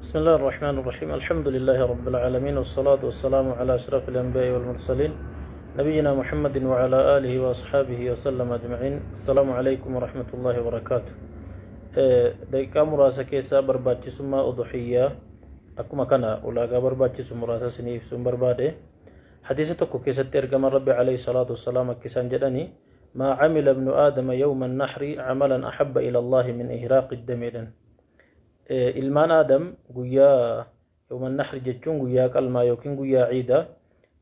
بسم الله الرحمن الرحيم. الحمد لله رب العالمين، والصلاة والسلام على أشرف الأنبياء والمرسلين، نبينا محمد وعلى آله وأصحابه وسلم أجمعين. السلام عليكم ورحمة الله وبركاته. Daqiiqaa muraasa keessaa barbaachisummaa uduhiyyaa, akkuma kana ulaagaa barbaachisu muraasa isinii ibsuun barbaade. Hadiisa tokko keessatti ergama Rabbi عليه الصلاة والسلام akka isaan jedhani: ما عمل ابن آدم يوم النحر عملا أحب إلى الله من إهراق الدم jedhan. Ilmaan Aadam guyyaa يوم النحر jechuun guyyaa qalmaa yookiin guyyaa ciida,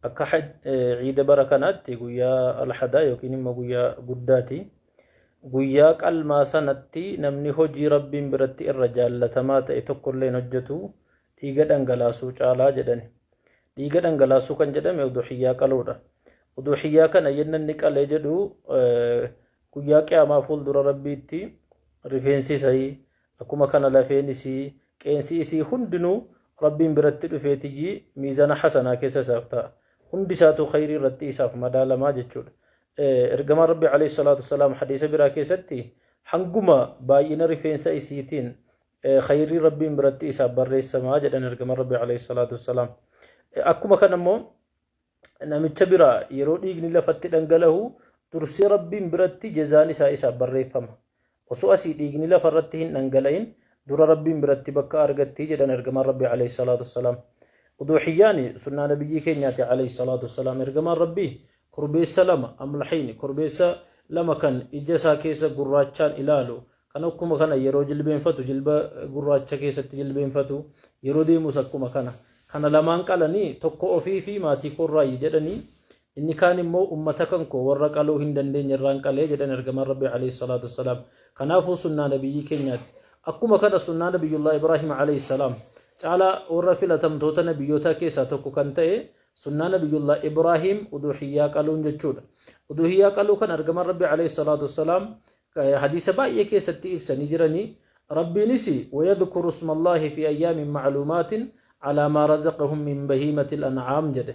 akka ciida bara kanaatti guyyaa alhadaa yookiin immoo guyyaa guddaati. Guyyaa qalmaa sanatti namni hojii Rabbiin biratti irra jaallatamaa ta'e tokkollee hin hojjetu dhiiga dhangalaasuu caalaa jedhani. Dhiiga dhangalaasuu kan jedhame uduhiyyaa qaluudha. Uduhiyyaa kana yenna inni qalee jedhu, guyyaa qiyaamaa fuuldura Rabbiitti rifeensi isii, akkuma kana lafeen isii, qeensi isii hundinuu Rabbiin biratti dhufeetiyyi miizana hasanaa keessa isaaf ta'a. Hundi isaatu khayrii irratti isaaf madaalamaa jechuudha. Ergamaan Rabbi عليه الصلاة والسلام hadiisa biraa keessatti hanguma baay'ina rifeensa isiitiin khayrii Rabbiin biratti isaaf barreessamaa jedhan ergamaan Rabbi عليه الصلاة والسلام. Akkuma kana immoo namicha biraa yeroo dhiigni lafatti dhangala'u dursee Rabbiin biratti jazaan isaa isaaf barreeffama. Osoo asii dhiigni lafarratti hin dhangala'in dura Rabbiin biratti bakka argatti jedhan ergamaan Rabbi عليه الصلاة والسلام. Uduhiyyaan sunnaa nabiyyii keenyaati عليه الصلاة والسلام. Ergamaan Rabbii korbeessa lama أملحين, korbeessa lama kan ija isaa keessa gurraachaan ilaalu, kan akkuma kana yeroo jilbeenfatu jilba gurraacha keessatti jilbeenfatu, yeroo deemus akkuma kana. Kana lamaan qalanii, tokko ofii fi maatii korraayyi jedhanii, inni kaan immoo ummata kan koo warra qaluu hin dandeenye irraan qalee jedhan ergamaan Rabbi عليه الصلاة والسلام. Kanaafuu sunnaa nabiyyii keenyaati. Akkuma kana sunnaa Nabiyyullah Ibraahim عليه السلام caalaa warra filatamtoota nabiyyootaa keessaa tokko kan ta'e sunnaa Nabiyyullah Ibraahim uduhiyyaa qaluun jechuudha. Uduhiyyaa qaluu kan ergamaan Rabbi عليه الصلاة والسلام hadiisa baay'ee keessatti ibsanii jiranii. Rabbiinis: ويذكروا اسم الله في أيام معلومات على ما رزقهم من بهيمة الأنعام jedhe.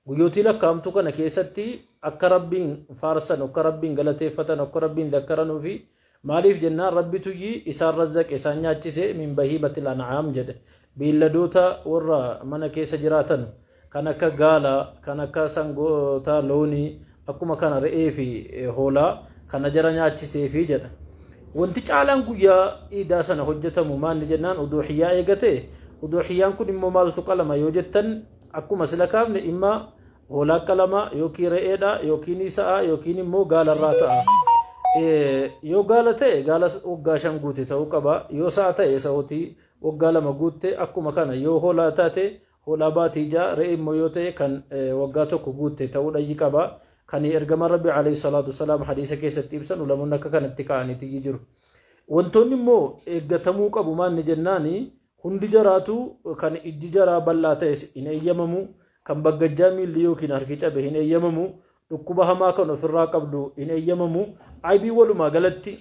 Guyyootii lakkaa'amtuu kana keessatti akka Rabbiin faarsan, akka Rabbiin galateeffatan, akka Rabbiin dakkaranuu fi maaliif jennaan, Rabbituyyi isaan razzaqe, isaan nyaachise. من بهيمة الأنعام jedhe. Beelladoota warra mana keessa jiraatan kan akka gaalaa, kan akka sangoota, loonii, akkuma kana re'ee fi hoolaa kana jara nyaachisee fi jedha. Wanti caalaan guyyaa iidaa sana hojjetamu maalni jennaan, uduhiyyaa eegate. Uduhiyyaan kun immoo maaltu qalama yoo jettan, akkuma sila kaafne, imma hoolaa qalama yookiin re'eedha yookiin sa'a yookiin immoo gaalarraa ta'a. Yoo gaala ta'e gaala waggaa 5 guute ta'uu qaba. Yoo sa'a ta'e sa'ootii waggaa 2 guutte. Akkuma kana yoo hoolaa taate hoolaa baatii 6, re'ee immoo yoo ta'e kan waggaa 1 guutte ta'uu dhayyi qaba. Kan ergama Rabbi عليه الصلاة والسلام hadiisa keessatti ibsan ulamoonni akka kanatti ka'aniiti jiru. Wantoonni immoo eeggatamuu qabu maanni jennaani, hundi jaraatu kan ijji jaraa bal'aa ta'es hin eeyyamamu, kan baggajjaa miilli yookiin harki cabe hin eeyyamamu, dhukkuba hamaa kan ofirraa qabdu hin eeyyamamu. Aybii walumaa galatti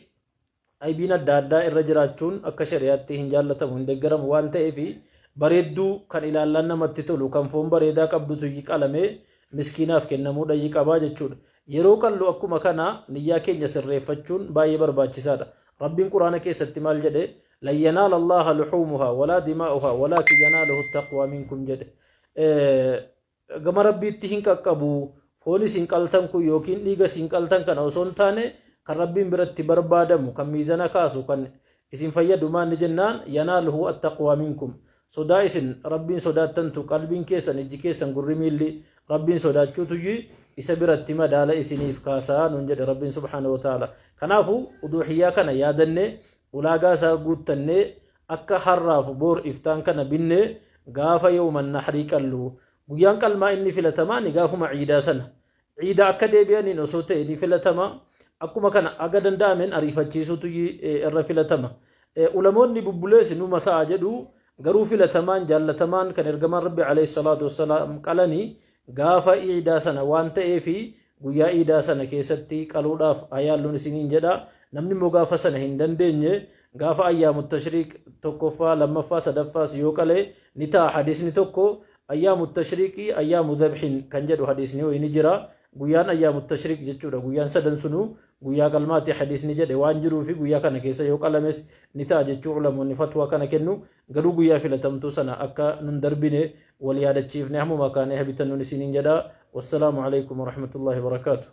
aybiin adda addaa irra jiraachuun akka shari'aatti hin jaallatamu, hin deeggaramu waan ta'eef, bareedduu kan ilaallan namatti tolu, kan foon bareedaa qabdutu qalamee miskiinaaf kennamuu dhayyi qabaa jechuudha. Yeroo qallu akkuma kana niyyaa keenya sirreeffachuun baay'ee barbaachisaadha. Rabbiin Quraana keessatti maal jedhe? لن ينال الله لحومها ولا دماؤها ولكن يناله التقوى منكم jedhe. Gama Rabbiitti hin qaqqabu foon isin qaltan kun yookiin dhiiga isin qaltan kana osoo hin taane, kan Rabbiin biratti barbaadamu, kan miizana kaasu, kan isin fayyadu maanni jennaan, يناله التقوى منكم, sodaa isin Rabbiin sodaattantu, qalbiin keessan, ijji keessan, gurri, miilli Rabbiin sodaachuutu isa biratti madaala isiniif kaasaa nuun jedhe Rabbiin سبحانه وتعالى. Kanaafuu uduhiyyaa kana yaadannee, ulaagaa isaa guuttannee, akka har'aaf boor iftaan kana binnee gaafa يوم النحر qallu. Guyyaan qalmaa inni filatamaa ni gaafuma ciidaa sana, ciidaa akka deebi'aniin osoo ta'e ni filatama. Akkuma kana aga danda'ameen ariifachiisuutu irra filatama. Ulamoonni bubbulees numa ta'a jedhu, garuu filatamaan, jaallatamaan kan ergamaan Rabbi عليه الصلاة والسلام qalanii gaafa ciidaa sana waan ta'eefi guyyaa iidaa sana keessatti qaluudhaaf ayaalluun isiniin jedha. Namni immoo gaafa sana hin dandeenye gaafa أيام التشريق tokkoffaa, lammaffaa, sadaffaas yoo qalee ni ta'a. Hadiisni tokko أيام التشريق أيام ذبح kan jedhu hadiisni ho'i ni jira. Guyyaan أيام التشريق jechuudha, guyyaan sadan sunuu. Guyyaa qalmaati hadiisni jedhe waan jiruufi guyyaa kana keessa yoo qalames ni ta'a jechuu ulamoonni fatwaa kana kennu. Garuu guyyaa filatamtuu sana akka nun darbine wal yaadachiifne hammuma kaanee habitannuun isiniin jedha. Wassalaamu alaikum warahmatullahi wabarakaatu.